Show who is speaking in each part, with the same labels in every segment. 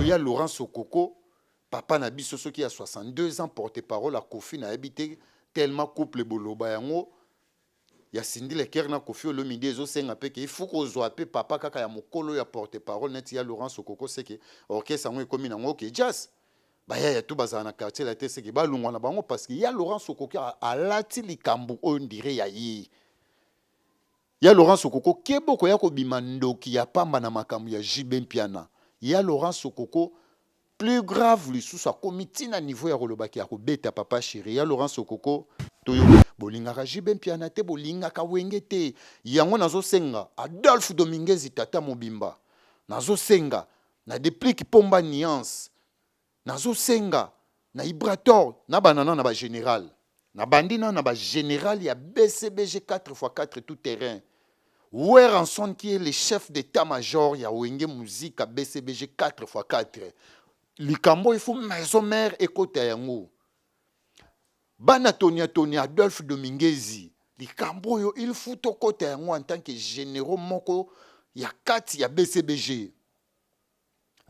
Speaker 1: Ya Laurent Sokoko, papa na biso soki ya 62 ans, porte-parole ya Koffi, nayebi te, tellement couple boloba yango ya Cindy Le Cœur na Koffi Olomide ezosenga mpe ke il faut kozwa mpe papa kaka ya mokolo ya porte-parole neti ya Laurent Sokoko, seke orchestre yango ekomi nango OK Jazz. Bayaya tu bazala na quartier la te, seke balongwa na bango, parce que ya Laurent Sokoko alati likambo oyo ndire ya ye. Ya Laurent Sokoko, keba okoya kobima ndoki ya pamba na makambo ya JB Mpiana. Ya Laurent Sokoko, plus grave lisusu, akomi ntina niveau ya kolobaki ya kobeta papa chéri. Ya Laurent Sokoko, toyo bolingaka JB Mpiana te, bolingaka Wenge te. Yango nazosenga Adolphe Dominguez, tata mobimba, nazosenga na Deplique Pomba Nuance, nazosenga na Ibrator, na banana na bagénéral, na bandi na bagénéral ya BCBG 4x4 tout terrain, Werrason qui est le chef d'état-major ya Wenge Musica BCBG 4x4. Likambo il faut maison mère ekota yango. Bana Tonia Tonia, Adolphe Dominguezi, likambo oyo il faut tokota yango en tant que généraux moko ya kati ya BCBG.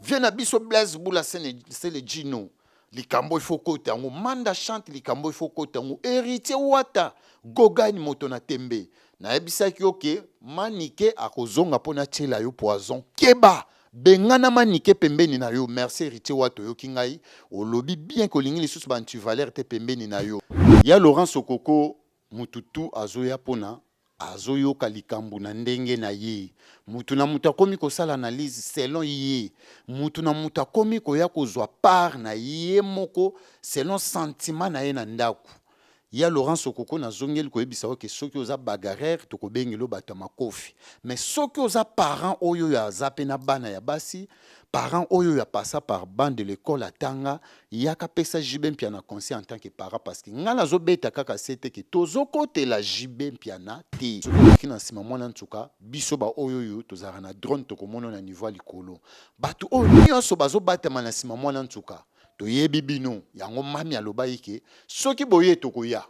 Speaker 1: Vie na biso Blaise Bula Sele Gino, likambo il faut kota yango. Manda Chante, likambo il faut kota yango. Héritier Wata Gogani, moto na tembe, nayebisaki yo ke Manike akozonga mpo natiela yo poison. Keba, bengana Manike pembeni na yo. Merci Héritier Wata, oyoki ngai, olobi bien kolingi lisusu baantivaleur te pembeni na yo. Ya Laurent Sokoko, mutu tu azoya mpona azoyoka likambo na ndenge na ye. Mutu na mutu akomi kosala analyse selon ye. Mutu na mutu akomi koya kozwa part na ye moko selon sentiment na ye na ndako. Ya Laurent Sokoko, nazongeli koyebisa yo ke soki oza bagarreur, tokobengela yo bato ya makofi. Mais soki oza parent oyo oyo aza mpe na bana ya basi, parent oyo oyo apassa par banc de l'école, atanga, yaka pesa JB Mpiana conseil en tant que parent, parce que ngai nazobeta kaka se te ke tozokotela JB Mpiana te. Soki oleki na nsima mwana nsuka, biso baoyo oyo tozalaka na drone, tokomona na niveau ya likolo. Bato oyo nyonso bazobatama na nsima mwana nsuka, toyebi bino yango. Mami alobaki ke soki boye tokoya,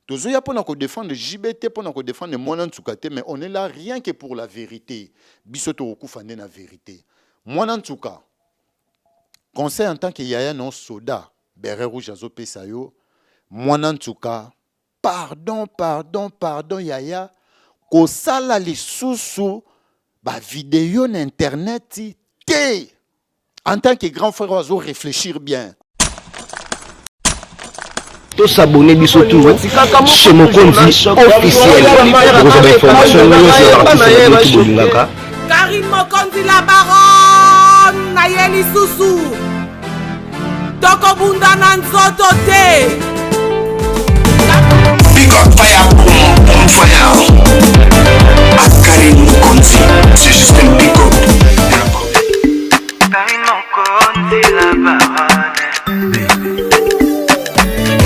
Speaker 1: tozoya mpona kodéfendre JB te, mpona kodéfendre mwana nsuka te, mais on est là rien que pour la vérité. Biso tokokufa nde na vérité. Mwana nsuka, conseil en tant que yaya non soda béret rouge azopesa yo, mwana nsuka, pardon, pardon, pardon yaya, kosala lisusu bavideo na internet te. En tant que grand frère azo réfléchir bien.
Speaker 2: Tos'abonner biso tout chez Mokonzi Officiel, okozwa bainformation nyonso ya baartiste na bino bolingaka.
Speaker 3: Karine Mokonzi la baronne, na ye lisusu tokobunda na nzoto te.
Speaker 4: Big up fire, boom, boom fire. À Karine Mokonzi, c'est juste un big up.
Speaker 5: Karine Mokonzi la baronne.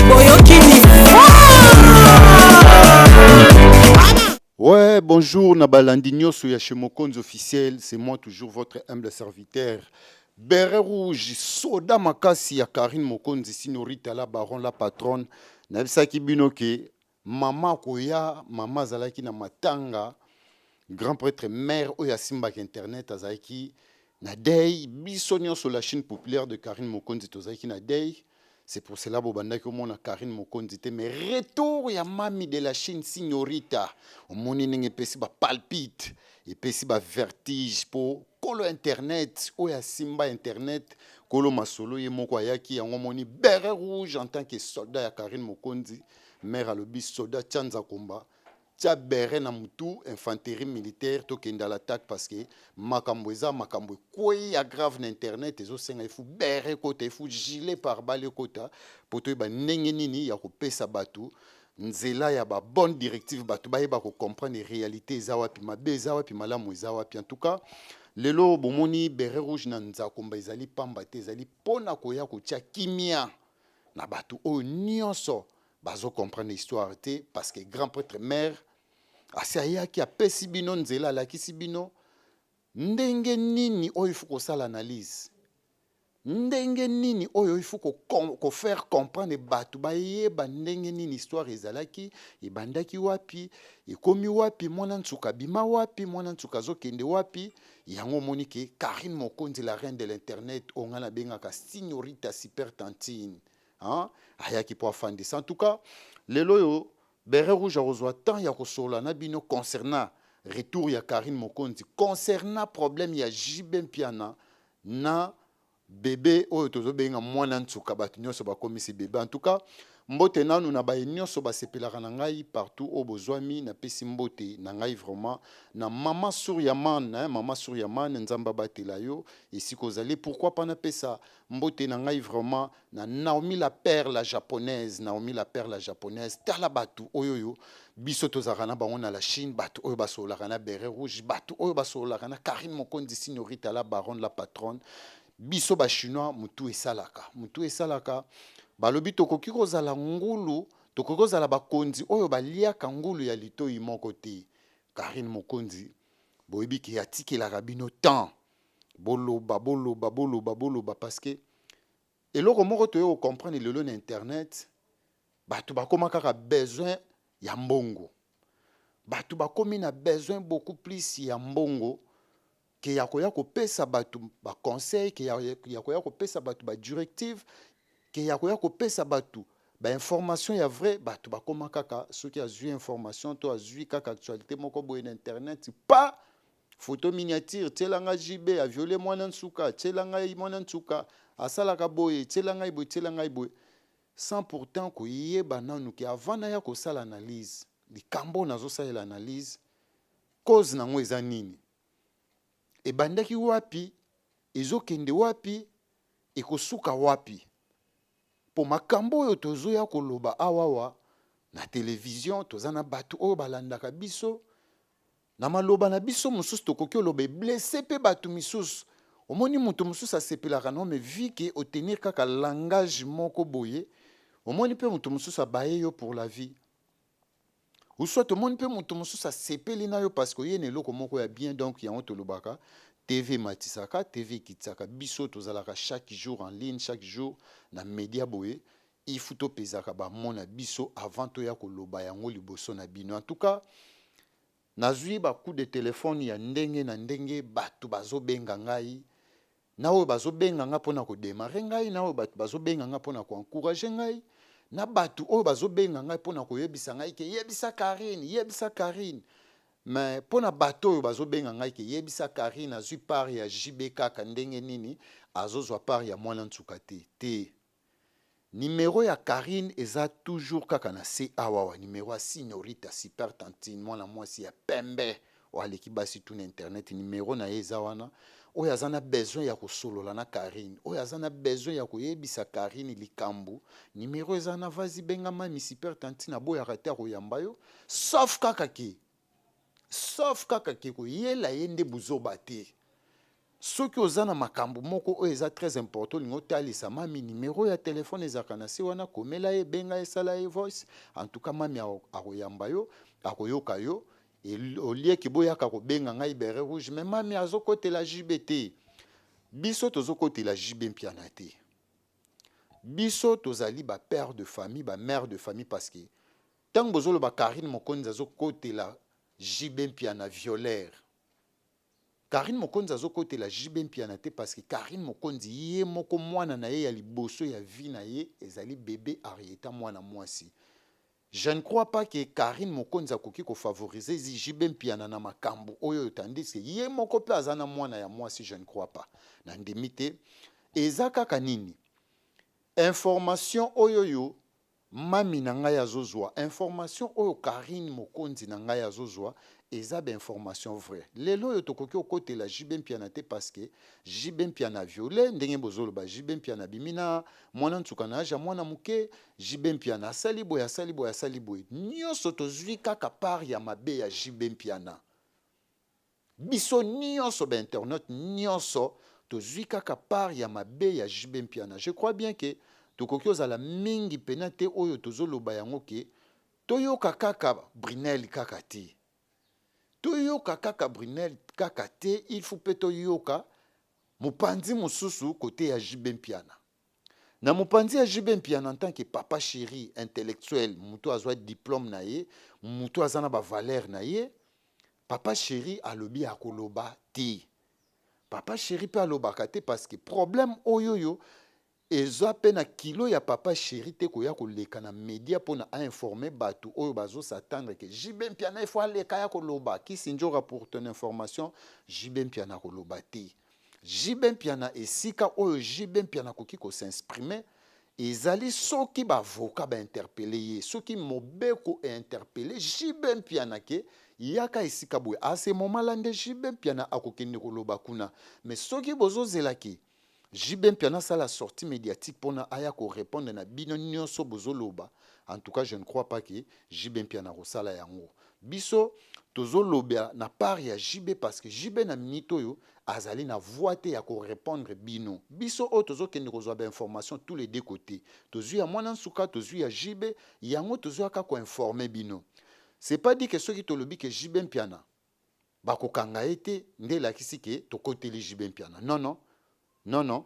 Speaker 3: Boyoki ni.
Speaker 1: Ouais, bonjour Nabalandi nyonso ya chez Mokonzi Officiel, c'est moi toujours, votre humble serviteur. Béret rouge, soda makasi ya Karine Mokonzi, Signorita la baron, la patronne. Nayebisaki bino ke mama koya, mama azalaki na matanga, grand prêtre mère oyo asimbaka internet azalaki na deuil. Biso nyonso la chaîne populaire de Karine Mokonzi tozalaki na deuil. C'est pour cela bobandaki omona Karine Mokonzi te. Mais retour ya mami de la Chine Signorita, omoni ndenge epesi bapalpite, epesi bavertige, mpo kolo internet oyo asimba internet, kolo masolo ye moko ayaki yango. Omoni béret rouge en tant que soldat ya Karine Mokonzi mare alobi soldat tia nzakomba, tia béret na mutu, infanterie militaire, tokende à l'attaque, parce que makambo eza makambo ekwei ya grave na internet, ezosenga ifu béret ekota, ifu gilet pare-balles ekota, po toyeba ndenge nini ya kopesa bato nzela ya babonne directive, bato bayeba kocomprendre réalité eza wapi, mabe eza wapi, malamu eza wapi. En tout cas lelo bomoni béret rouge na nzakomba ezali pamba te, ezali mpona koya kotia kimia na bato oyo nyonso bazocomprendre histoire te, parce que grand prêtre mare asi ayaki, apesi bino nzela, alakisi bino ndenge nini oyo ifu kosala analyse. Ndenge nini oyo il faut ko, ko faire comprendre bato bayeba ndenge nini histoire ezalaki, ebandaki wapi, ekomi wapi, mwana nsuka abima wapi, mwana nsuka azokende wapi. Yango omoni ke Carine Mokonzi, la reine de l'internet, oyo ngai nabengaka Signorita Super Tantine, hein, ayaki mpo afandisa. En tout cas, lelo oyo Beret Rouge akozwa temps ya kosolola na bino concernant retour ya Carine Mokonzi, concernant problème ya JB Mpiana na bebe oyo tozobenga mwana nsuka, bato nyonso bakomisi bebe. En tout cas, mbote nanu na baye nyonso basepelaka na ngai partout oyo bozwami. Napesi mbote na ngai vraiment na mama Suryaman, hein, mama Suryaman, Nzambe abatela yo esika ozali. Pourquoi pas napesa mbote na ngai vraiment na Naomi la perle japonaise, Naomi la perle japonaise. Tala bato oyo oyo biso tozalaka na bango na la Chine, bato oyo basololaka na Beret Rouge, bato oyo basololaka na Carine Mokonzi, Signorita la baronne, la patronne. Biso Bachinois, mutu esalaka, mutu esalaka. Balobi tokoki kozala ngulu, tokoki kozala bakonzi oyo baliaka ngulu ya litoi moko te. Carine Mokonzi, boyebi ke atikelaka bino temps, boloba, boloba, boloba, boloba, parce que eloko moko toye kocomprendre lelo na internet, bato bakóma kaka besoin ya mbongo. Bato bakomi na besoin beaucoup plus ya mbongo ke ya koya kopesa bato baconseil, ke ya koya kopesa bato badirective, ke ya koya kopesa bato bainformation ya vrai. Bato bakóma kaka soki azwi information to azwi kaka actualité moko boye na internet, pa photo miniature, tiela ngai JB aviole mwana nsuka, tiela ngai mwana nsuka asalaka boye, tiela ngai boye, tiela ngai boye, sans pourtant koyeba nanu ke avant naya kosala analyse, likambo nazosalela analyse, cause nango eza nini, ebandaki wapi, ezokende wapi, ekosuka wapi. Mpo makambo oyo tozoya koloba awawa na televizio, toza na bato oyo balandaka biso. Na maloba na biso mosusu tokoki oloba eblesser mpe bato misusu. Omoni, moto mosusu asepelaka no, mais vu ke otenir kaka langage moko boye, omoni mpe moto mosusu abaye yo pour la vie, ou soit omoni mpe moto mosusu asepeli na yo parce que oye na eloko moko ya bien. Donc yango tolobaka, TV ematisaka, TV ekitisaka. Biso tozalaka chaque jour en ligne, chaque jour na média boye, il faut topezaka bamona biso avant toya koloba yango liboso na bino. En tout cas, nazwi bacoup de téléphone ya ndenge na ndenge. Bato bazobenga ngai, na oyo bazobenga nga mpona kodémarrer ngai, na oyo bato bazobenga nga mpona koencourager ngai, na bato oyo bazobenga ngai mpona koyebisa ngai ke yebisa Karine, yebisa Karine. Mais mpona bato oyo bazobenga ngai ke yebisa Karine azwi part ya JB kaka, ndenge nini azozwa part ya mwana nsuka te? Te, nimero ya Karine eza toujours kaka na se awawa. Nimero ya Signorita Super Tantine, mwana mwasi ya pembe oyo aleki basi tu na internet, nimero na ye eza wana. Oyo aza na besoin ya kosolola na Karine, oyo aza na besoin ya koyebisa Karine likambo, nimero eza na vazi. Benga mami Super Tantine, aboyaka te, akoyamba yo, sauf kaka ke koyela ye nde buzoba te. Soki oza na makambo moko oyo eza très important, olingi otalisa mami, nimero ya telefone ezalaka na se wana. Komela ye, benga ye, sala ye voice. En tout cas, mami akoyamba yo, akoyoka yo, olieki boyaka kobenga ngai Beret Rouge, mais mami azokotela JB te. Biso tozokotela JB Mpiana te. Biso tozali bapère de famille, bamère de famille, parce que ntango bozoloba Karine Mokonzi azokotela JB Mpiana violeur, Karine Mokonzi azokotela JB Mpiana te, parce que Karine Mokonzi ye moko, mwana na ye ya liboso ya vie na ye ezali bebe Arieta, mwana mwasi. Je ne crois pas que Karine Mokonzi akoki kofavoriser JB Mpiana na makambo oyo, tandis que ye moko mpe aza na mwana ya mwasi. Je ne crois pas, nandimi te. Eza kaka nini, information oyo oyo mami na ngai azozwa, information oyo Karine Mokonzi na ngai azozwa, eza bainformation vrai. Lelo oyo tokoki kokotela JB Mpiana te, parce que JB Mpiana viole, ndenge bozoloba, JB Mpiana abimi na mwana nsuka na age ya mwana moke, JB Mpiana asali boye, asali boye, asali boye. Nyonso tozwi kaka part ya mabe ya JB Mpiana. Biso nyonso bainternet nyonso tozwi kaka part ya mabe ya JB Mpiana. Je crois bien ke tokoki ozala mingi mpena te oyo tozoloba yango, ke toyoka kaka Brinel kaka te, toyoka kaka Brinel kaka te. Il faut mpe toyoka. Mopanzi mosusu kote ya JB Mpiana. Na mopanzi ya JB Mpiana en tant que papa chéri intellectuel, moto azwa diplôme na ye, moto aza na ba valeur na ye, papa chéri alobi akoloba te. Papa chéri mpe alobaka te parce que problème oyo oyo eza mpe na kilo ya papa chéri te koya koleka na media mpona ainforme bato oyo bazos'attendre ke JB Mpiana il faut aleka ya koloba. Kisi Njora, pour ton information, JB Mpiana koloba te. JB Mpiana, esika oyo JB Mpiana akoki kos'exprimer ezali soki baavocat bainterpeller ye, soki mobeko einterpeller JB Mpiana ke yaka esika boye. À ce moment là nde JB Mpiana akokende koloba kuna. Mais soki bozozelaki JB Mpiana asala sortie médiatique mpona aya korépondre na bino nyonso bozoloba, en tout cas je ne crois pas ke JB Mpiana akosala yango. Biso tozoloba na part ya JB parce que JB na minute oyo azali na voix te ya korépondre bino. Biso oyo tozokende kozwa bainformation tous les deux côtés, tozwi ya mwana nsuka, tozwi ya JB, yango tozwaka koinforme bino. C'est pas dit ke soki tolobi ke JB Mpiana bakokanga ye te nde elakisi ke tokoteli JB Mpiana. Non, non, non, non.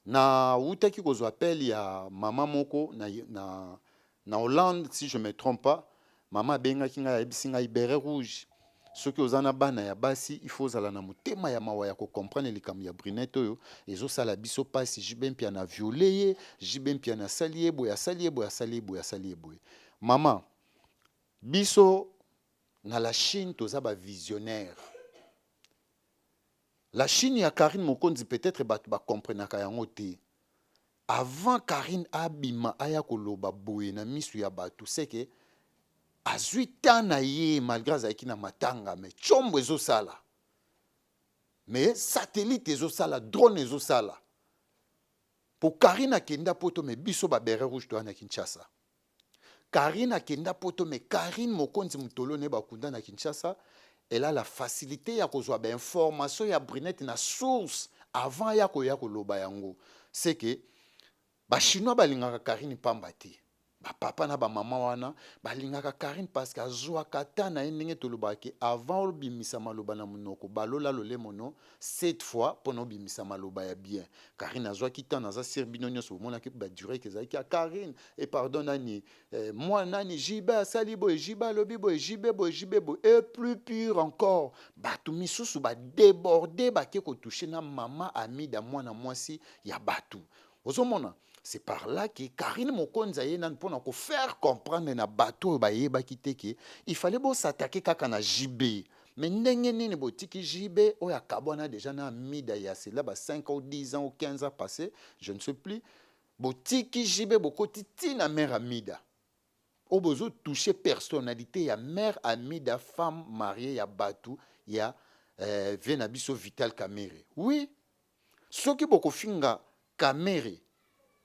Speaker 1: Nawutaki kozwa appel ya mama moko na Hollande, si je me trompe pas. Mama abengaki ngai, ayebisi ngai: "Béret rouge, soki oza na bana ya basi, il faut ozala na motema ya mawa ya kocomprendre likambo ya Brunette oyo ezosala biso mpasi. JB Mpiana violé ye, JB Mpiana asali ye boye, asali ye boye, asali ye boye, asali ye boye." Mama, biso na la Chine toza bavisionnaire. La Chine ya Karine Mokonzi, peut-être bato bakomprenaka yango te. Avant Karine abima aya koloba boye na miso ya bato, seke azwi temps na ye, malgré azalaki na matanga. Mais tshombo ezosala, mais satellite ezosala, drone ezosala po Karine akenda poto. Mais biso babéret rouge toya na Kinshasa. Karine akenda poto, mais Karine Mokonzi motolo ne bakunda na Kinshasa, elle a la facilité ya kozwa bainformation ya Brunette na source avant ya koya koloba yango. C'est que Bachinois balingaka Karine pamba te. Bapapa na bamama wana balingaka Karine parce que azwaka ta na ye. Ndenge tolobaki, avant obimisa maloba na monoko, balola lolemo no sept fois mpona obimisa maloba ya bien. Karine azwaki temps. Naza sûr bino nyonso bomonaki badirect ezalaki ya Karine e pardon nani, mwa nani, JB asali boye, JB alobi boye, JB boye, JB boye. Et plus pire encore, bato misusu badéborde, bake kotouche na mama Amida, mwana mwasi ya bato. Ozomona, c'est par là que Karine Mokonzi aye nani mpona kofaire comprendre na bato oyo bayebaki te ke il fallait bos'attaquer kaka na JB. Mais ndenge nini botiki JB oyo akabwana déjà na Amida ya cela ba 5 ou 10 ans ou 15 ans passé, je ne sais plus? Botiki JB, bokoti ntina mare Amida oyo bozotouche personnalité ya mare Amida, femme mariée ya bato ya vie na biso Vital Kamerhe. Oui, soki bokofinga Kamerhe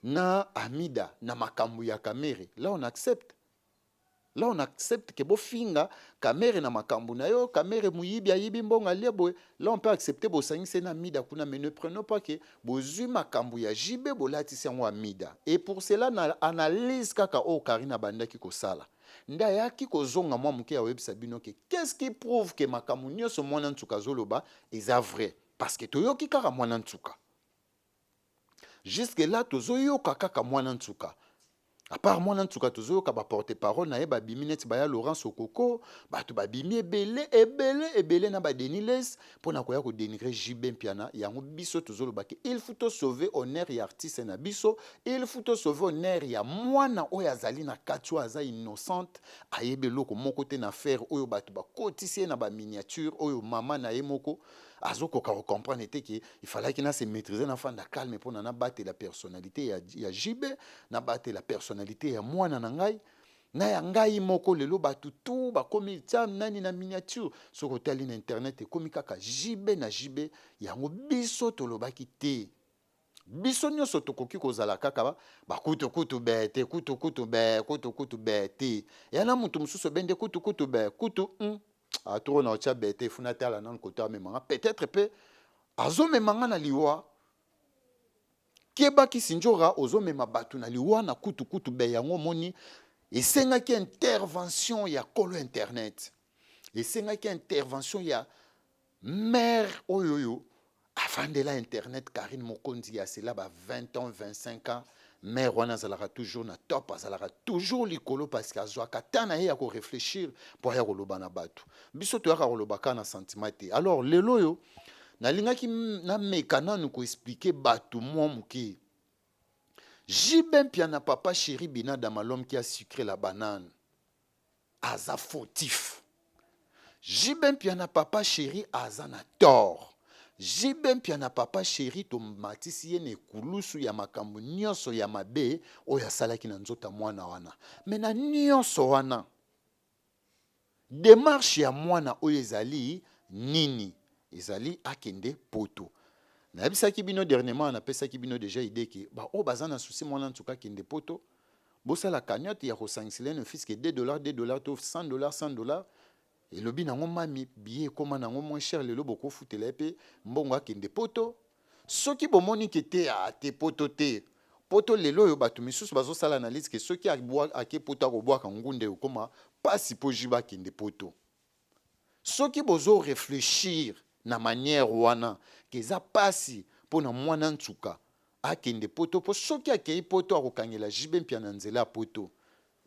Speaker 1: na Amida na makambo ya Kamerhe, là on accepte, là on accepte ke bofinga Kamerhe na makambo na yo, Kamerhe moyibi, ayibi mbongo, alie boye, là on peut accepter. Bosangisi na Amida kuna, mais ne prenons pas ke bozwi makambo ya JB, bolatisi yango Amida. Et pour cela, na analyse kaka oyo Karine abandaki kosala nde ayaki kozonga mwa moke ya koyebisa bino ke qu'est-ce qui prouve ke makambo nyonso mwana nsuka azoloba eza vrai? Parce que toyoki kaka mwana nsuka jusque là, tozoyoka kaka mwana nsuka. À part mwana nsuka, tozoyoka baporte parole na ye babimi neti baya Laurence Okoko, bato babimi ebele ebele ebele na baDenis Lessie mpona koya kodénigrer JB Mpiana. Yango biso tozolobaki, il faut tosauve honneur ya artiste na biso, il faut tosauve honneur ya mwana oyo azali na kati, oyo aza innocente, ayebi eloko moko te na affaire oyo bato bakotisi ye na baminiature oyo. Mama na ye moko azokoka kocomprendre te ke il fallaki na se maîtriser, nafanda calme mpona nabatela personnalité ya JB, nabatela personnalité ya mwana na ngai na ya ngai moko. Lelo bato tu bakomi tia nani na miniature. Soki otali na internet, ekomi kaka JB na JB. Yango biso tolobaki te, biso nyonso tokoki kozala kaka bakutukutu be te, kutukutu be, kutukutu be te. Ya na motu mosusu ebende kutukutu be kutu atoko na otya be te, efuna tala nanu koto amemanga, peut-être mpe azomemanga na liwa. Kebaki Sinjora, ozomema bato na liwa na kutukutu be. Yango omoni esengaki intervention ya kolo internet, esengaki intervention ya mare oyo oyo Afandela internet Carine Mokonzi ya cela ba 20 ans, 25 ans, mère wana azalaka toujours na top, azalaka toujours likolo parce que azwaka temps na ye ya ko réfléchir mpo aya koloba na bato. Biso toyaka koloba kaka na sentiment te. Alors lelo oyo nalingaki nameka nanu ko expliquer bato mwa moke. JB Mpiana papa chéri Binadama, l'homme qui a sucré la banane, aza fautif. JB Mpiana papa chéri aza na tort. JB Mpiana papa chéri tomatisi ye na ekulusu ya makambo nyonso ya mabe oyo asalaki na nzoto ya mwana wana. Me na nyonso wana, démarche ya mwana oyo ezali nini? Ezali akende Poto. Nayebisaki bino dernièrement, napesaki bino déjà idée ke baoyo baza na souci mwana nsuka akende Poto, bosala cagnotte ya kosangisela ye ne fût-ce que 2 $, 2 $ to 100 $, 100 $. Elobi nango mami billet ekóma nango moins cher lelo, bokofutela ye mpe mbongo akende Poto. Soki bomoni ke te, ate Poto te, Poto lelo oyo bato misusu bazosala analyse ke soki ake Poto akobwaka ngunda, ekóma mpasi mpo JB akende Poto. Soki bozo réfléchir na manière wana ke eza mpasi mpo na mwana nsuka akende Poto, mpo soki akei Poto akokangela JB Mpiana nzela ya Poto,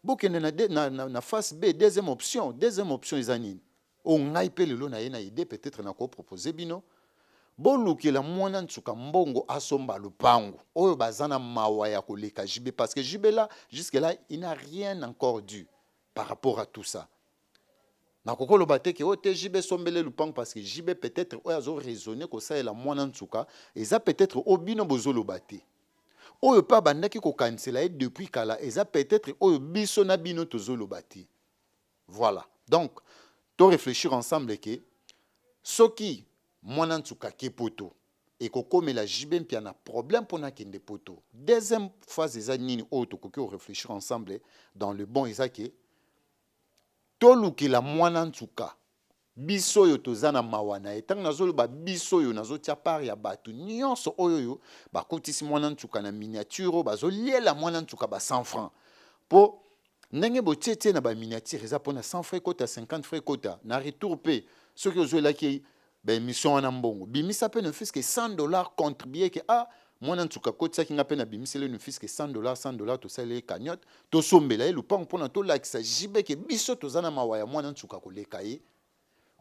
Speaker 1: bokende na face B, deuxième option. Deuxième option eza nini? Oyo ngai mpe lelo na ye na idée, peut-être nakopropose bino, bolukela mwana nsuka mbongo asomba lupango. Oyo baza na mawa ya koleka JB, parce que JB là, jusque là, il n'a rien encore dû par rapport à tout ça. Nakoki koloba te ke oyo te JB esombele lupango, parce que JB peut-être oyo azoraisonne kosalela mwana nsuka eza peut-être oyo bino bozoloba te, oyo mpe abandaki kokanisela ye depuis kala eza peut-être oyo biso na bino tozoloba te. Voilà, donc to réfléchir ensemble ke soki mwana nsuka ke Poto, ekokomela JB Mpiana problème mpona akende Poto. Deuxième phase eza nini oyo tokoki koréfléchir ensemble dans le bon? Eza ke tolukela mwana nsuka, biso oyo toza na mawa na ye. Ntango nazoloba biso oyo, nazotia part ya bato nyonso oyo oyo bakotisi mwana nsuka na miniature, oyo bazoliela mwana nsuka ba 100 francs, mpo ndenge botie tie na baminiature eza mpona 100 francs ekota, 50 francs ekota na retour. Mpe soki ozwelaki baémission wana mbongo, bimisa mpe ne fût-ce que 100 $, contribue ke ah, mwana nsuka akotisaki nga mpe nabimiseli ne fût-ce que 100 $, 100 $, tosaleli ye cagnotte, tosombela ye lupango mpona tolakisa JB ke biso toza na mawa ya mwana nsuka koleka ye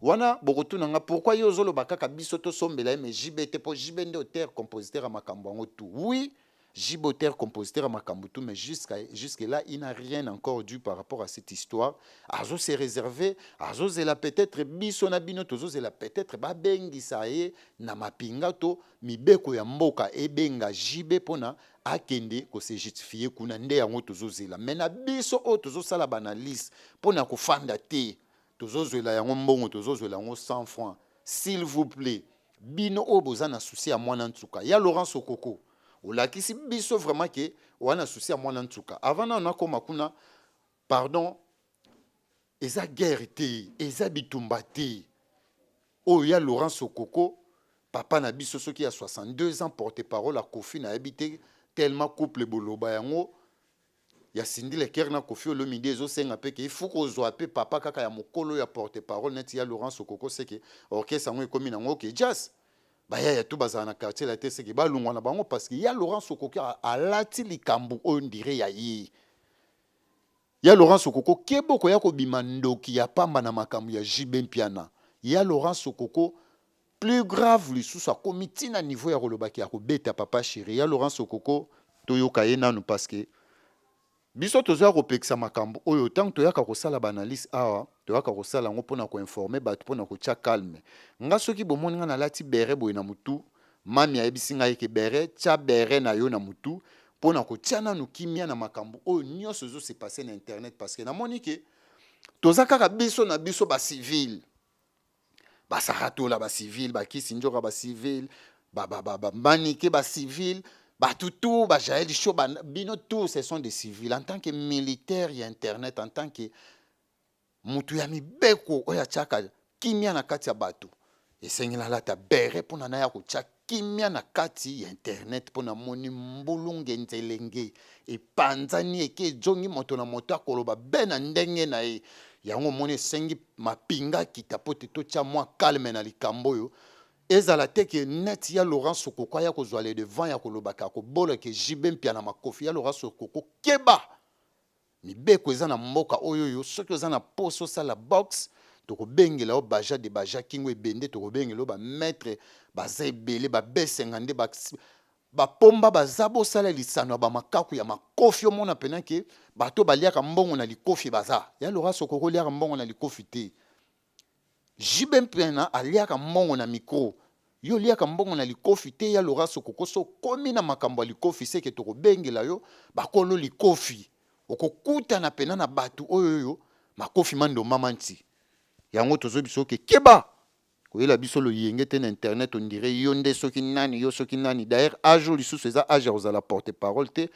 Speaker 1: wana. Bokotuna nga pourquoi ye ozoloba kaka biso tosombela ye mais JB te, mpo JB nde auteur compositeur ya makambo yango tout. Oui, JB auteur compositeur ya makambo tout, mais jusque là il n'a rien encore dû par rapport à cette histoire. Azo se réserver, azozela peut-être biso na bino tozozela peut-être babengisa ye na mapinga to mibeko ya mboka ebenga JB mpona akende kose justifier kuna. Nde yango tozozela. Mais na biso oyo tozosala baanalyse mpona kofanda te, tozozwela yango mbongo, tozozwela yango 100 francs. S'il vous plaît, bino oyo boza na souci ya mwana nsuka ya Laurence Okoko, olakisi biso vraiment ke oza na souci ya mwana nsuka. Avant nano nakóma kuna, pardon, eza guerre te, eza bitumba te. Oyo ya Laurence Okoko, papa na biso soki ya 62 ans, porte parole ya Kofi, nayebi te, tellement couple boloba yango ya Cindy Le Cœur na Kofi Olomide ezosenga mpe ke ifu kozwa mpe papa kaka ya mokolo ya porte parole neti ya Laurence Okoko, seke orchestre yango ekómi nango OK Jazz, bayaya tu bazala na quartier la te, seke balongwa na bango, parce que ya Laurence Okoko alati likambo oyo ndire ya ye. Ya Laurence Okoko, keba, okoya kobima ndoki ya pamba na makambo ya JB Mpiana. Ya Laurence Okoko, plus grave lisusu, akomi ntina niveau ya kolobaki ya kobeta papa chéri. Ya Laurence Okoko, toyoka ye nanu, parce que biso tozoya kopekisa makambo oyo. Ntango toyaka kosala baanalyse awa, toyaka kosala yango mpona koinforme bato, mpona kotia calme. Nga soki bomoni nga nalati béret boye na mutu, mami ayebisi ngai ke béret, tia béret na yo na mutu mpona kotia nanu kimia na makambo oyo nyonso ezose passe na internet, parce que namoni ke toza kaka biso na biso bacivile, basaratola bacivile, bakisi nzoka bacivile, bamanike bacivile, bato tout, bajael show, bino tous ce sont des civils. En tant que militaire ya internet, en tant que mutu ya mibeko oyo atiaka kimia na kati ya bato, esengeli alata béret mpona naya kotia kimia na kati ya internet, mpo namoni mbulunge nzelenge epanzani, eke ezongi, moto na moto akoloba be na ndenge na ye. Yango omoni esengi mapinga kita mpo te totia mwa calme na likambo oyo. Ezala te ke net ya Laurent Sokoko aya kozwa le devant ya koloba ke akobola ke JB Mpiana makofi ya Laurent Sokoko keba! Mibeko eza na mboka oyo oyo soki oza na posa osala box tokobengela yo baja de baja kingo ebende tokobengela yo ba maitre baza ebele ba besenga nde ba ba pomba baza bosala lisano ya ba makaku ya makofi omona pena ke bato baliaka mbongo na likofi baza ya Laurent Sokoko oliaka mbongo na likofi te. JB Mpiana aliaka mbongo na micro. Yo oliaka mbongo na likofi te ya Laura Sokoko so okomi na makambo ya likofi seke tokobengela yo bakolo likofi. Okokutana pena na batu oyo oyo makofi mandomba manti. Yango tozoyebisa yo ke keba! Koyela biso loyenge te na internet on dirait yo nde soki nani yo soki nani. D'ailleurs age oyo lisusu eza age ya kozala porte parole te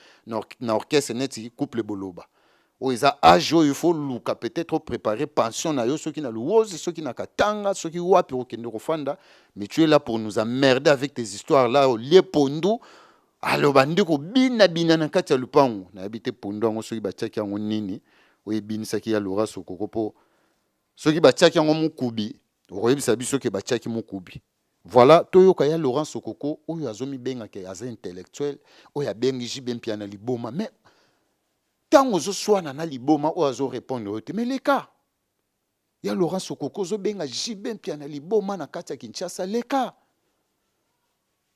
Speaker 1: na orchestre neti couple Boloba. Oyo eza age oyo il faut luka peut-être o preparer pension na yo soki na Luozi soki na Katanga soki wapi okende kofanda mais tu es là pour nous emmerder avec tes histoires là olie pondu alors bandi kobina bina na kati ya lupangu nayebi te pondu yango soki batiaki yango nini oyo ebinisaki ya Laura Sokoko po soki batiaki yango mukubi okoyebisa biso ke batiaki mukubi Voilà, toyoka ya Laurent Sokoko oyo azomibenga ke aza intellectuel oyo abengi JB Mpiana liboma mais Tango ozo swana na liboma oyo azo repondre yo te mais leka. Ya Laurent Sokoko ozo benga JB Mpiana liboma na kati ya Kinshasa leka.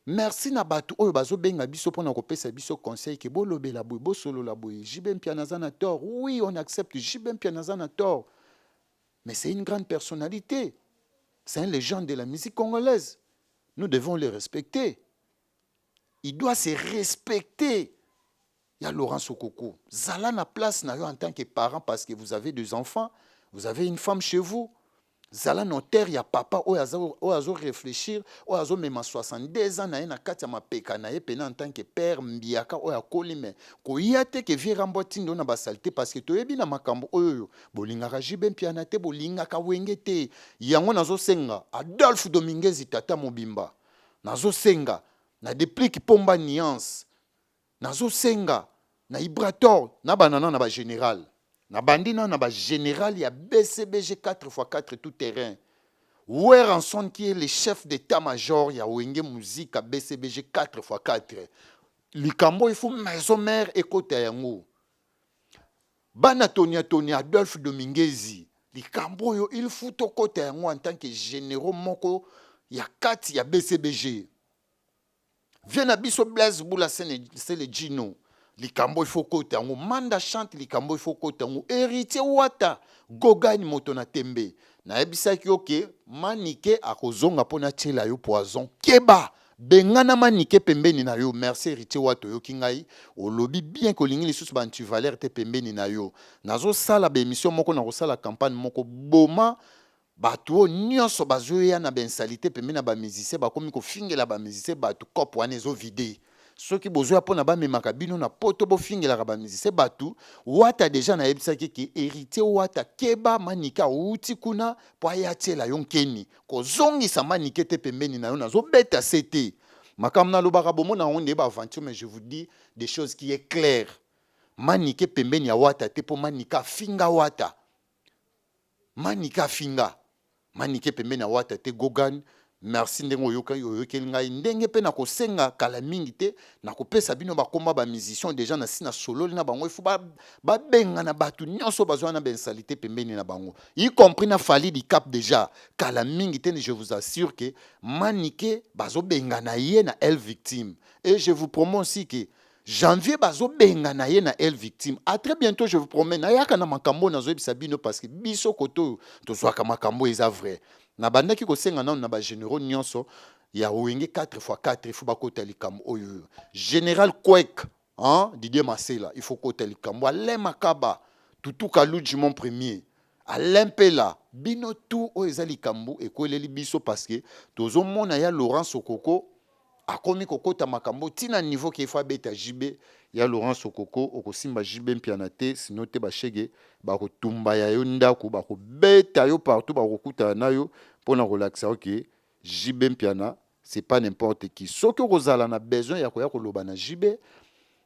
Speaker 1: Merci na batu oyo bazo benga biso pona kopesa biso conseil ke bolobela boye bosolola boye JB Mpiana aza na tort. Oui on accepte JB Mpiana aza na tort mais c'est une grande personnalité. C'est un legende de la musique congolaise. Nous devons le respecter. Il doit se respecter. Ya Laurent Sokoko, zala na place na yo en tant que parent parce que vous avez des enfants, vous avez une femme chez vous. Zala notaire ya papa oyo aza oyo azo réfléchir, oyo azo mema 62 ans na ye na kati ya mapeka na ye pena en tant que père mbiaka oyo akoli mais koya te que vieux Rambo atindo na ba saleté parce que toyebi na makambo oyo oyo bolingaka JB Mpiana te, bolingaka Wenge te. Yango nazo senga Adolphe Dominguez tata mobimba. Nazo senga na Deplick Pomba Nuance Nazo senga na Ibrator na banda na ba general. Na bandi na na ba general ya BCBG 4x4 tout terrain. Werrason qui est le chef d'etat major ya Wenge Musica BCBG 4x4. Likambo il faut maison mère ekota yango. Bana Tonia Tonia Adolphe Dominguezi likambo oyo il faut tokota yango en tant que généraux moko ya kati ya BCBG. Vieux na biso Blaise Bula sele Gino likambo il faut kota yango Manda chante likambo il faut kota yango Héritier Wata Gogane moto na tembe nayebisaki yo ke Manike akozonga mpo natiela yo poison keba bengana Manike pembeni na yo merci Héritier Wata oyoki ngai olobi bien kolingi lisusu ba antivaleur te pembeni na yo nazosala ba émission moko nakosala campagne moko boma Batu oyo nionso bazoya na ba insalite pembeni ya ba musiciens bakomi kofingela ba musiciens batu coop wana ezo vide soki bozoya pona bamemaka bino na poto bofingelaka ba musiciens batu wata dejà nayebisaki ke heritier wata keba manike awuti kuna po aya atiela yo nkeni kozongisa manike te pembeni na yo nazobeta se te makambo nalobaka bomona yango nde ba aventure mais je vous dis des choses qui est claire manike pembeni ya wata te po manike afinga wata Manike afinga Manike pembeni ya Wata te Gogan merci ndenge oyokaki oyokeli ngai ndenge pe nakosenga kala mingi te nakopesa bino bakomba ba musiciens dejà nasi nasololi na bango il faut babengana bato nyonso bazwa na bainsalite pembeni na bango y compris na Fally Dicap dejà kala mingi te je vous assure que Manike bazobengana ye na El Victime et je vous promets aussi que Janvier bazo bengana ye na El Victime. À très bientot je vous promets nayaka na makambo nazo yebisa bino parce que biso kote oyo tozwaka makambo eza vrai. Nabandaki kosenga nanu na ba generaux nyonso ya Wenge 4x4 il faut bakota likambo oyo oyo. General Kwek hein Didier Masela il faut kota likambo Alain Makaba Tutu Kaludji mon premier Alain Mpela bino tout oyo eza likambo ekweleli biso parce que tozomona ya Laurent Sokoko akomi kokota makambo ti na niveau ke faut abeta JB ya Laurent Sokoko okosimba JB Mpiana te sinon te ba shege bakotumba ya yo ndaku bakobeta yo partout bakokutana na yo pona kolakisa yo ke JB Mpiana c'est pas n'importe qui soki okozala na besoin ya koya koloba na JB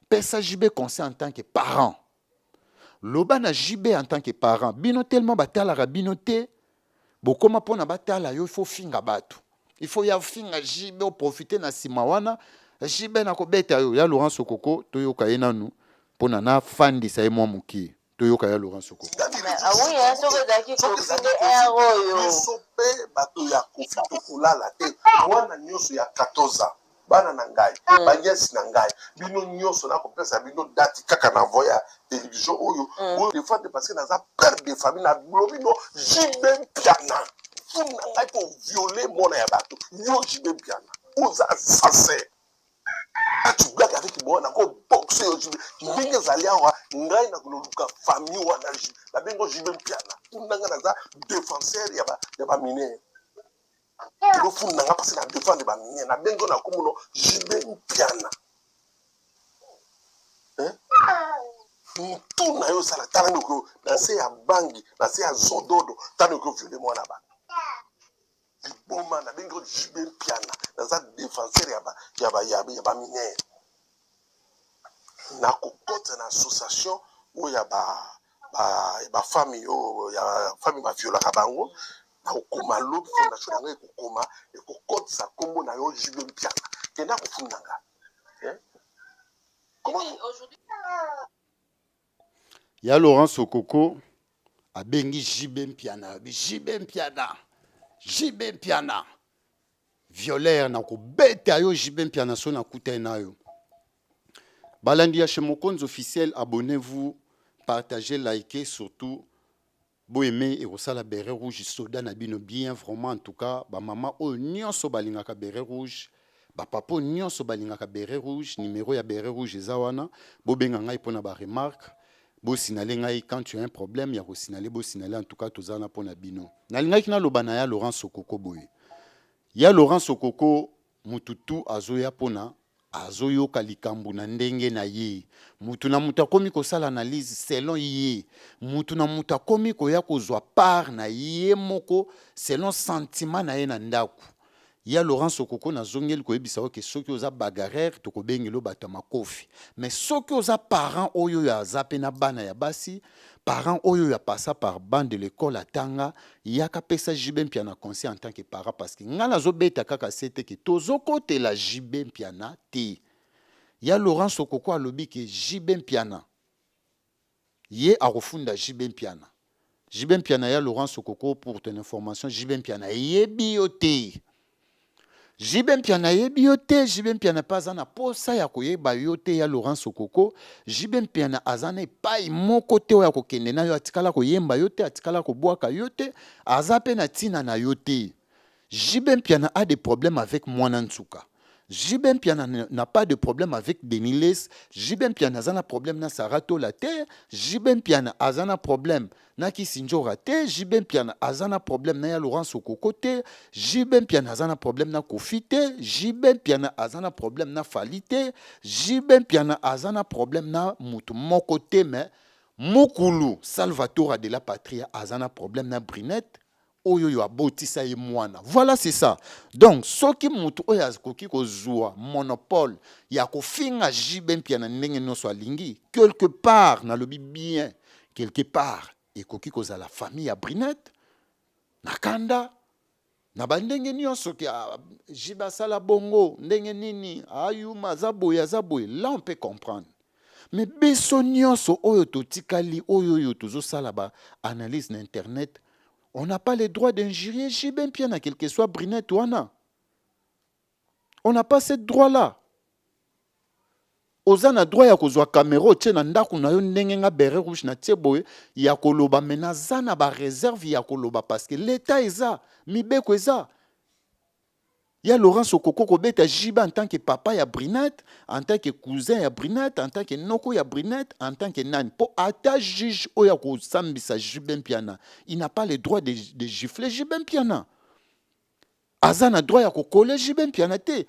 Speaker 1: pesa JB conseil en tant que parent loba na JB en tant que parent bino tellement batalaka bino te bokoma pona batala yo il faut finga batu. Il faut ya finga JB oprofite na nsima wana JB nakobeta yo ya Laurent Sokoko. Toyoka ye nanu mpona nafandisa ye mwa mokie. Toyoka ya Laurent Sokoko.
Speaker 6: Ah oui, hein, soki ezalaki Koffi nde heure oyo.
Speaker 7: Biso mpe bato ya Koffi tokolala te. Mwana nyonso ya 14 ans, bana na ngai, banièces na ngai, bino nyonso, nakopesa bino date kaka na voie ya télévision oyo bodéfendre, parce que naza père de famille. Nalobi no, JB Mpiana, funa ngai mpo viole mwana ya bato. Yo JB Mpiana, oza assassin. Tu blague avec moi, nakoboxe yo. JB, ndenge ezali awa, ngai nakoluka famille wana. Babengo JB Mpiana, funda ngai, naza défenseur ya bamineurs. Tokofunda nga parce na défendre bamineurs. Nabengi yo na kombono JB Mpiana. Mutu na yo osala, tala ndeko, na se ya bangi, na se ya zododo, tala ndeko, viole mwana bato, liboma. Nabengi yo JB Mpiana, naza défenseur ya bamineurs. Nakokota na association oyo ya bafamille, oyo ya famille baviolaka bango. Nakokoma lobi fondation yango, ekokoma, ekokotisa nkombo na yo JB Mpiana. Kenda kofunda nga. Comment?
Speaker 1: Ya Laurent Sokoko abengi JB Mpiana, abi JB Mpiana, JB Mpiana violeur, na kobeta yo JB Mpiana so nakutai na yo. Balandi ya chez Mokonzi officiel, abonnez-vous, partagez, likez, surtout boaime. Ekosala Béret Rouge soda na bino bien vraiment. En tout cas, bamama oyo nyonso balingaka Béret Rouge, bapapa oyo nyonso balingaka Béret Rouge, numéro ya Béret Rouge eza wana. Bobenga ngai mpona baremarque, bosignaler ngai quand tu as un problème ya kosignaler, bosignaler. En tout cas, toza wana mpona bino. Nalingaki naloba na ya Laurent Sokoko boye. Ya Laurent Sokoko, mutu tu azoya mpona azoyoka likambo na ndenge na ye. Mutu na mutu akomi kosala analyse selon ye. Mutu na mutu akomi koya kozwa part na ye moko selon sentiment na ye na ndako. Ya Laurent Sokoko, nazongeli koyebisa yo ke soki oza bagarreur, tokobengela bato ya makofi. Mais soki oza parent oyo oyo aza mpe na bana ya basi, parent oyo oyo apassa par banc de l'école, atanga, yaka pesa JB Mpiana conseil en tant que parent, parce que ngai nazobeta kaka se te ke tozokotela JB Mpiana te. Ya Laurent Sokoko alobi ke JB Mpiana, ye akofunda JB Mpiana. JB Mpiana, ya Laurent Sokoko, pour ton information, JB Mpiana eyebi yo te. JB Mpiana ayebi yo te. JB Mpiana mpe aza na posa ya koyeba yo te. Ya Laurent Sokoko, JB Mpiana aza na epai moko te oyo akokende na yo. Atikala koyemba yo te, atikala kobwaka yo te, aza mpe na ntina na yo te. JB Mpiana a des problèmes avec mwana nsuka. JB Mpiana n'a pas de problème avec Denis Lessie. JB Mpiana aza na problème na Sarah Tola te. JB Mpiana aza na problème na Kisinjora te. JB Mpiana aza na problème na ya Laurent Sokoko te. JB Mpiana aza na problème na Koffi te. JB Mpiana aza na problème na Fally te. JB Mpiana aza na problème na mutu moko te. Mais mokulu Salvatore de la Patria aza na problème na Brinette oyo oyo abotisa ye mwana. Voilà, c'est ça. Donc soki motu oyo akoki kozwa monopole ya kofinga JB Mpiana ndenge nyonso alingi, quelque part, nalobi bien, quelque part ekoki kozala famille ya Brinette na kanda na bandenge nyonso ke ah, JB asala bongo ndenge nini, ayuma, aza boye, aza boye, là on peut comprendre. Mais biso nyonso oyo totikali, oyo oyo tozosala baanalyse na internet, on n'a pas le droit d'injurier JB Mpiana, quel que soit Brinette wana. On n'a pas ce droit là. Oza na droit ya kozwa caméra, otie na ndako na yo ndenge nga Béret Rouge na tie boye ya koloba, mais naza na baréserve ya koloba parce que l'état eza, mibeko eza. Ya Laurent Sokoko, kobeta JB en tant que papa ya Brinette, en tant que cousin ya Brinette, en tant que noko ya Brinette, en tant que nani, mpo ata juge oyo akosambisa JB Mpiana, il n'a pas le droit de gifler JB Mpiana. Aza na droit ya kocoller JB Mpiana te.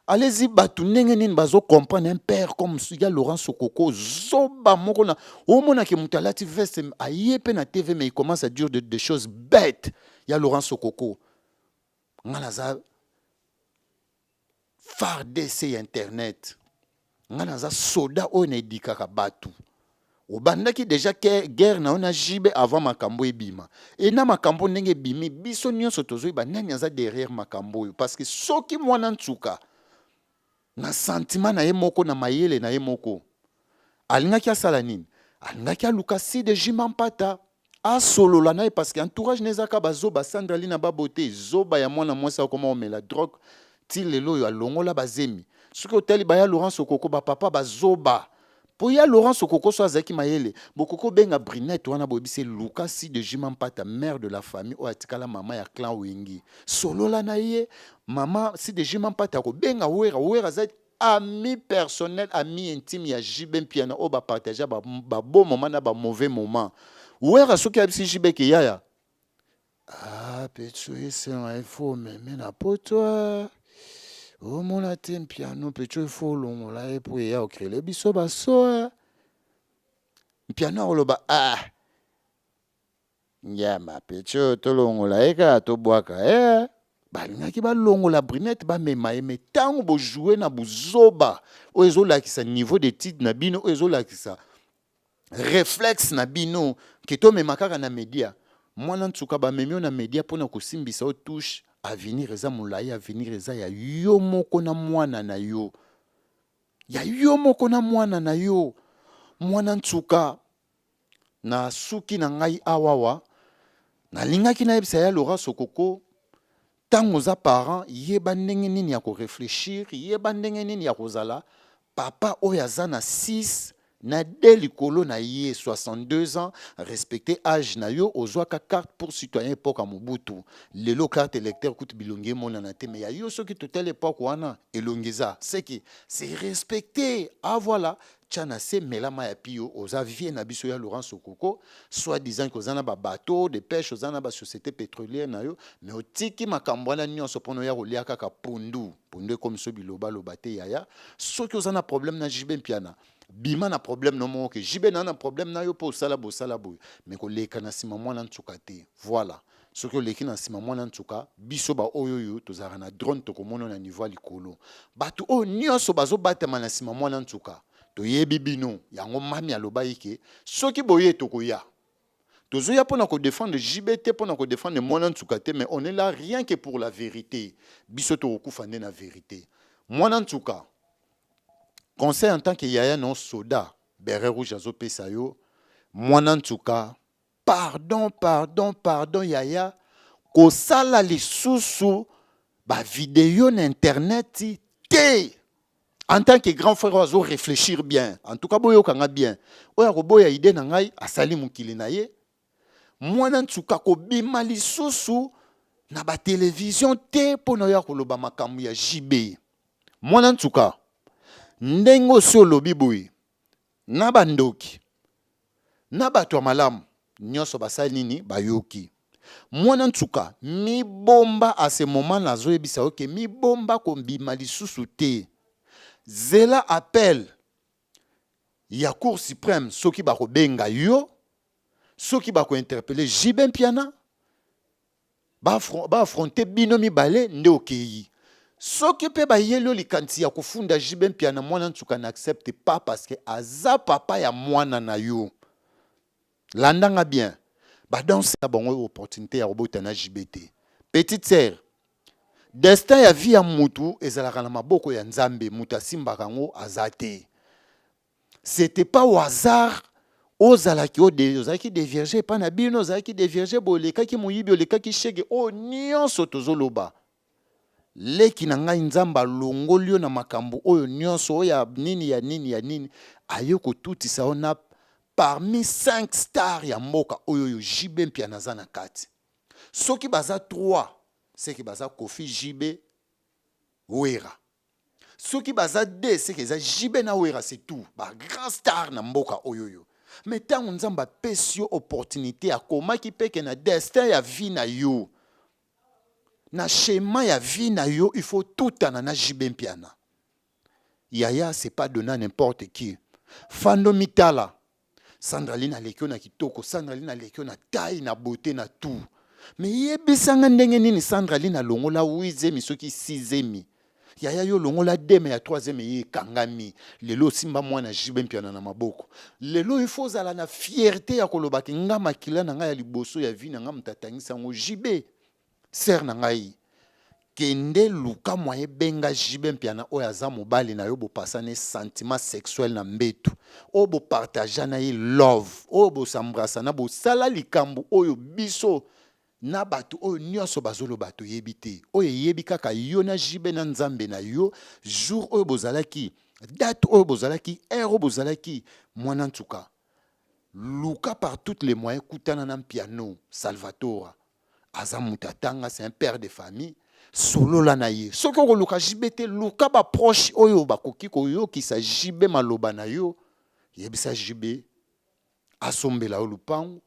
Speaker 1: Allez-y, bato ndenge nini bazocomprendre un père comme ya Laurent Sokoko, zoba moko na omonaki moto alati veste, aye mpe na TV, mais il commence à dire des choses bêtes. Ya Laurent Sokoko, nga naza FARDC ya internet, nga naza soda oyo naedikaka bato. Obandaki dejà guerre na yo na JB avant makambo ebima. Et na makambo ndenge ebimi, biso nyonso tozoyeba nani aza derrière makambo oyo. Parce que soki mwana nsuka na sentiment na ye moko na mayele na ye moko alingaki asala nini? Alingaki aluka Side Jima Mpata asolola na ye parce que entourage na ezaka bazoba Sandra Lina babote zoba ya mwana mwasi akoma omela drogue ti lelo oyo alongola bazemi. Soki otali baya Laurence Okoko ba papa bazoba po ya Laurence Okoko so azalaki mayele bokoki obenga Brunette wana boyebisi luka si de Jima Mpata mère de la famille oyo atikala mama ya clan Wengi solola na ye mama si de Jima Mpata akobenga Wera. Wera aza ami personnel, ami intime ya JB Mpiana oyo ba partager ba, ba bon moment na ba mauvais moment. Wera soki ayebisi JB ke yaya ah petso esenga il faut omeme na poto omona te Mpiano petso il faut olongola ye po eya okrele biso baso Mpiano akoloba ah Ngiama petit oyo tolongola ye kaka tobwaka ye. Balingaki balongola Brunette bamema ye mais tango bo jouer na buzoba oyo ezolakisa niveau d'etude na bino oyo ezolakisa reflexe na bino ke tomema kaka na media. Mwana nsuka bamemi yo na media pona kosimbisa yo touche avenir eza molayi avenir eza ya yo moko na mwana na yo ya yo moko na mwana na yo mwana nsuka. Na suki na ngai awawa nalingaki nayebisa ya Laura Sokoko tango oza parent yeba ndenge nini ya ko reflechir yeba ndenge nini ya kozala papa oyo aza na 6 na 2 likolo na ye 62 ans respecter age na yo ozwaka carte pour citoyen epoque ya Mobutu lelo carte electeur kutu bilongi emonana te mais ya yo soki totali epoque wana elongi eza seke c'est respecter ah voilà Tia na se mela mayi ya piyo oza vieux na biso ya Laurent Sokoko soit disant que oza na ba bateau de peche oza na ba societe petrolière na yo mais otiki makambo wana nionso pona oya kolia kaka pondu pondu ekomisi yo biloba loba te yaya soki oza na problème na JB Mpiana bima na problème no moko ke JB na na problème na yo po osala boye osala boye mais koleka na sima mwana nsuka te voilà soki oleki na sima mwana nsuka biso ba oyo oyo tozalaka na drone tokomona na niveau ya likolo bato oyo nyonso bazobatama na nsima mwana nsuka toyebi bino yango mami alobaki ke soki boye tokoya tozoya mpona kodefendre JB te mpona kodefendre mwana nsuka te mais on est là rien que pour la vérité biso tokokufa nde na vérité mwana nsuka conseil en tant que yaya no soda beret rouge azopesa yo mwana nsuka Pardon pardon pardon yaya kosala lisusu ba video na internet te en tant que grand frère oyo azo réfléchir bien en tout cas boyoka nga bien oyo akoboya idée na ngai asali mokili na ye mwana nsuka kobima lisusu na ba television te mpo na oyo akoloba makambo ya JB mwana nsuka ndenge osi olobi boye na bandoki na bato ya malamu nyonso basali nini bayoki mwana nsuka mibomba a ce moment nazoyebisa yo ke mibomba kobima lisusu te zela appel ya cour suprême soki bakobenga yo soki bakointerpele JB Mpiana ba affronter bino mibale nde okeyi soki mpe bayeli yo likanisi ya kofunda JB Mpiana mwana nsuka n'accepte pas parce que aza papa ya mwana na yo landa nga bien ba danse na bango opportunité ya kobota na JB te petite sœur destin ya vie ya mutu ezalaka na maboko ya Nzambe mutu asimbaka yango aza te C'etait pas au hasard ozalaki ozalaki devierge epai na bino ozalaki devierge boye olekaki moyibi olekaki shege oyo nyonso tozoloba leki na ngai nzambe alongoli yo na makambo oyo nyonso oyo ya nini ya nini ya nini aye kotutisa yo na parmi 5 star ya mboka oyo oyo JB Mpiana aza na kati soki baza 3 seke baza Koffi JB Wera soki baza de seke eza JB na Wera c'est tout ba grand star na mboka oyo yo mais ntango nzambe apesi yo opportunité akomaki peke na destin ya vie na yo na schéma ya vie na yo il faut tutana na JB Mpiana yaya c'est pas donné à n'importe qui fando mitala Sandraline aleki yo na kitoko, Sandraline aleki yo na taille, na beauté, na tout. Mais yebisa nga ndenge nini Sandraline alongola 8 zemi soki 6 zemi. Yaya, yo longola deme ya troisième eye ekangami. Lelo osimba mwana JB Mpiana na maboko. Lelo il faut ozala na fierté ya koloba ke nga makila na ngai ya liboso ya vie na ngai moto atangisa yango JB. Sœur na ngai, kende luka moyen, benga JB Mpiana oyo aza mobali na yo, bopasana sentiment sexuel na mbetu, oyo bopartagea na ye love, oyo bosambrasana, bosala likambo oyo biso na bato oyo nyonso bazoloba toyebi te, oyo eyebi kaka yo na JB na Nzambe na yo. Jour oyo bozalaki, date oyo bozalaki, heure oyo bozalaki, mwana nsuka, luka par toutes les moyens kutana na Mpiano Salvatora. Aza moto atanga, c'est un père de famille. Solola na ye. Soki okoluka JB te, luka baproche oyo bakoki koyokisa JB maloba na yo. Yebisa JB asombela yo lupango,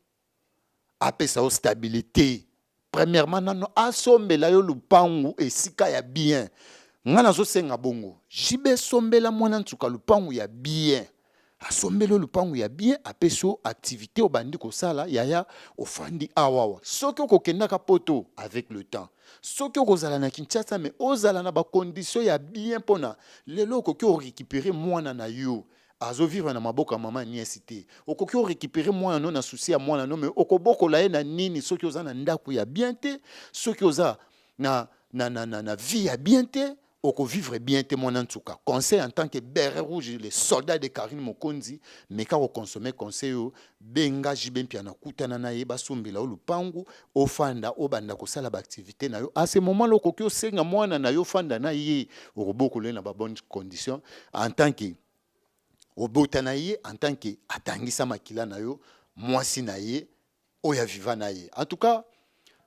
Speaker 1: apesa yo stabilité. Premièrement nano asombela yo lupangu esika ya bien. Nga nazosenga bongo, JB esombela mwana nsuka lupangu ya bien. Asombeli yo lupangu ya bien, apesi yo activité, obandi kosala. Yaya, ofandi awawa. Soki okokendaka Poto avec le temps, soki okozala na Kinshasa, mais ozala na bacondition ya bien, mpona lelo okoki orécupérer mwana na yo azovivre na maboko ya mama niesi te. Okoki orécupérer mwana no na souci ya mwana no, mais okobokola ye na nini soki oza na ndako ya bien te? Soki oza na vie ya bien te, okovivre bien te. Mwana nsuka, conseil en tant que béret rouge, les soldats de Karine Mokonzi, meka koconsommer conseil oyo. Benga JB Mpiana, kutana na ye, basombela yo lupangu, ofanda, obanda kosala baactivité na yo. À ce moment là okoki osenga mwana na yo, ofanda na ye, okobokola ye na babonne condition en tant que obota na ye, en tant que atangisa makila na yo, mwasi na ye oyo aviva na ye. En tout cas,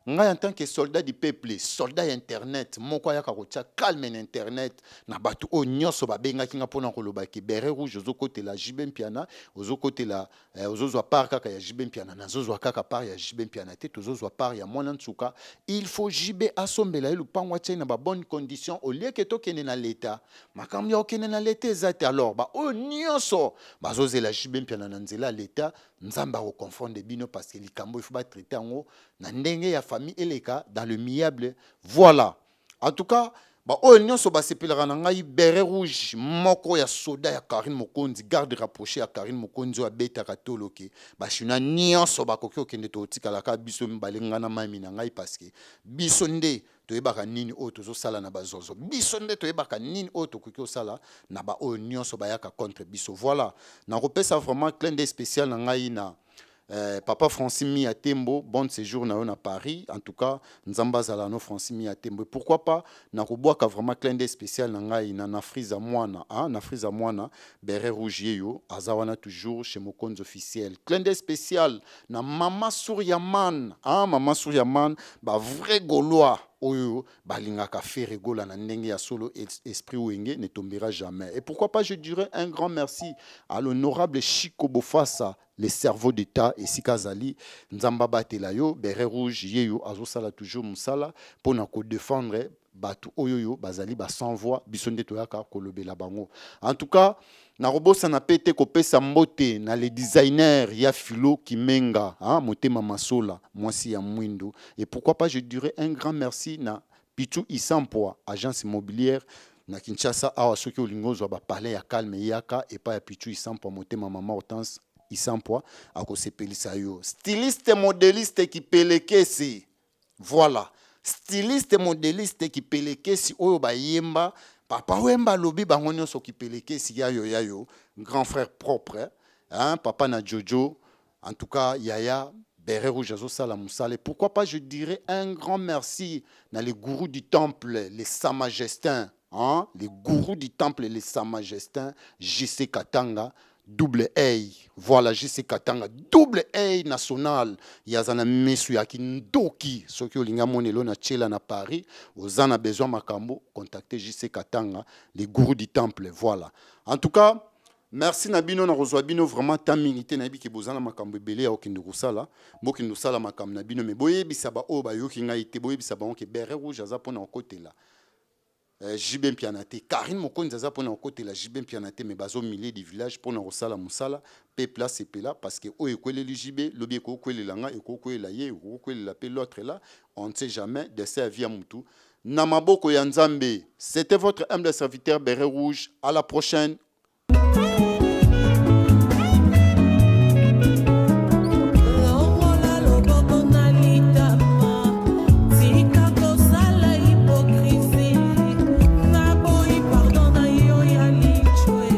Speaker 1: ngai en tant que soldat du peuple, soldat ya internet moko ayaka kotia calme na internet, na bato oyo nyonso babengaki nga mpona kolobaki béret rouge ozokotela JB Mpiana, ozokotela ozozwa part kaka ya JB Mpiana. Nazozwa kaka part ya JB Mpiana te, tozozwa part ya mwana nsuka. Il faut JB asombela ye lupango, atia ye na babonne condition, au lieu ke tokende na leta. Makambo ya kokende na leta eza te. Alors baoyo nyonso bazozela JB Mpiana na nzela ya leta, Nzambe akoconfondre bino, parce que likambo il faut batraite yango na ndenge ya famille, eleka dans l'amiable. Voilà. En tout cas, baoyo nyonso basepelaka na ngai, béret rouge moko ya soda ya Karine Mokonzi, garde rapproché ya Karine Mokonzi, oyo abetaka toloke bachinois nyonso bakoki kokende, totikalaka biso mibale, ngai na mami na ngai, parce que biso nde toyebaka nini oyo tozosala na bazozo, biso nde toyebaka nini oyo tokoki kosala na baoyo nyonso bayaka contre biso. Voilà. Nakopesa vraiment clin d'œil spécial na ngai na papa Francis Mia Tembo, bon séjour na yo na Paris. En tout cas, Nzambe azala no, Francis Mia Tembo. Et pourquoi pas nakobwaka vraiment clin d'œil spécial na ngai na Nafriza mwana, hein, Nafriza mwana béret rouge yeyo aza wana toujours chez Mokonzi officiel. Clin d'œil spécial na mama Souriaman, hein, mama Souriaman, ba vrai Gaulois oyo balingaka Ferre Gola na ndenge ya solo, esprit Wenge ne tombera jamais. Et pourquoi pas, je dirais un grand merci à l'honorable Chico Bofassa, le cerveau d'État. Esika azali, Nzambe abatela yo. Béret rouge yeyo azosala toujours mosala mpona kodéfendre bato oyo oyo bazali ba sans voix. Biso nde toyaka kolobela bango. En tout cas, nakobosana mpe te kopesa mbote na le designer ya Filo Kimenga, hein, motema masola, mwasi ya mwindu. Et pourquoi pas, je dirais un grand merci na Pichu Isampwa, agence immobilière na Kinshasa awa. Soki olingi ozwa bapalais ya calme, eyaka epai ya Pichu Isampwa, motema mama Hortense Isampwa akosepelisa yo. Styliste modéliste Kipelekesi, voilà, styliste modéliste Kipelekesi oyo bayemba Papa Wemba, alobi bango nyonso Kipelekesi yayo yayo, grand frère propre, hein, papa na Jojo. En tout cas, yaya béret rouge azosala mosala. Pourquoi pas, je dirais un grand merci na les gourous du temple, les Samagestin, hein, les gourous du temple, les Samagestin, JC Katanga double A. Voilà, JC Katanga double A national, yaza na mesu ya kindoki. Soki olingi amona elo na tiela na Paris, oza na besoin makambo, contacter JC Katanga, les gourous du temple. Voilà. En tout cas, merci na bino. Na kozwa bino vraiment temps mingi te. Nayebi ke boza na makambo ebele ya kokende kosala. Bokende kosala makambo na bino, mais boyebisa baoyo bayoki ngai te, boyebisa bango ke béret rouge aza mpona kokotela JB Mpiana te, Karine Mokonzi aza mpona kokotela JB Mpiana te, mais bazo milieu du village mpona kosala mosala peuple asepela, parce que oyo ekweleli JB, lobi ekokwelela nga, ekokwelela ye, ekokwelela mpe l'autre là. On ne sait jamais, destin ya vie ya mutu na maboko ya Nzambe. C'était votre humble serviteur Béret Rouge. À la prochaine.
Speaker 8: Longola loboko na litama, tika kosala hypocrisie. Naboyi pardon na yo ya litshwe.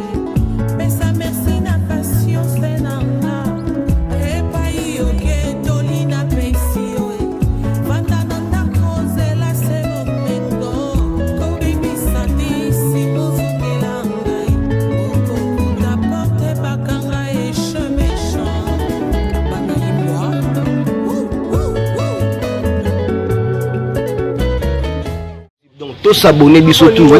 Speaker 8: Pesa merci na patience na nga. Epai oke toli napesi yo. Vanda na ndako zela se bomengo. Kobimisa ndisi bozongela ngai. Okokuta porte bakanga eche méchant. Bana libwa. Wou, wou, wou.
Speaker 2: Donc tosabone biso tout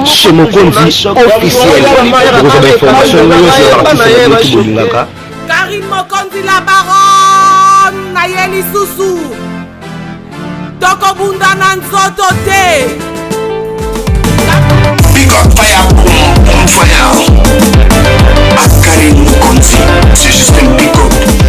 Speaker 2: chez Mokonzi officiel, bokozwa bainformation nyonso ya baartiste na bino bolingaka.
Speaker 3: Karine Mokonzi la baronne na ye lisusu tokobunda na nzoto te.
Speaker 4: Big up fire, boom, boom fire. À Karine Mokonzi, c'est juste un big up.